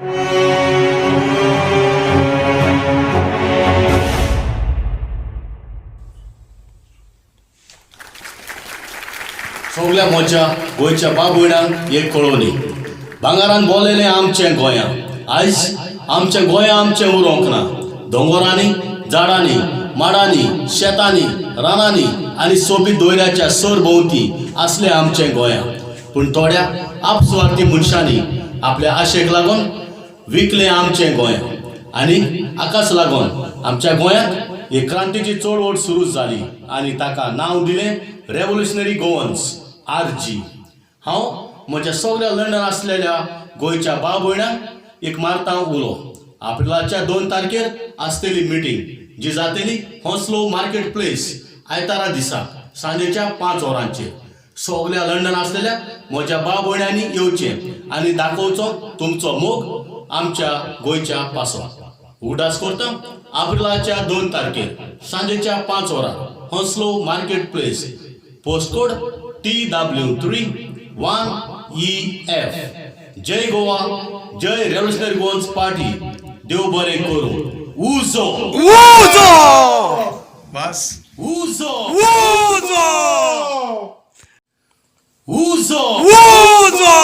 सगल्या म्हज्या गोंयच्या बाबुयणांक एक कळोवणी, भांगरान बोलेलें आमचें गोंया. आयज आमचें गोंया आमचें उरोंक ना. दोंगरांनी, झाडांनी, माडांनी, शेतांनी, रानांनी आनी सोबीत दोयऱ्याच्या सरभोंवती आसलें आमचें गोंया. पूण थोड्या आपसुवार्थी मनशांनी आपल्या आशेक लागून विकलें आमचें गोंय आनी हाकाच लागून आमच्या गोंयांत एक क्रांतीची चळवळ सुरू जाली आनी ताका नांव दिलें रेव्होल्युशनरी गोवन्स, आर जी. हांव म्हज्या सगल्या लंडन आसलेल्या गोंयच्या भाव भयणांक एक मारता उलो. एप्रिलाच्या 2 तारखेर आसतली मिटींग, जी जातली हॉन्सलो मार्केट प्लेस, आयतारा दिसा सांजेच्या 5 वरांचेर. सगल्या लंडन आसलेल्या म्हज्या भाव भयणांनी येवचें आनी दाखोवचो तुमचो मोग आमच्या गोंयच्या पासो. उगडास करता, एप्रिलाच्या 2 तारखेर सांजेच्या 5 वरां, Hounslow market place, postcode TW3 1EF. जय गोवा, जय रेव्होल्युशनरी गोवन्स पार्टी. देव बरें करूं. उजो! उजो! बस. उजो! उजो! उजो! उजो!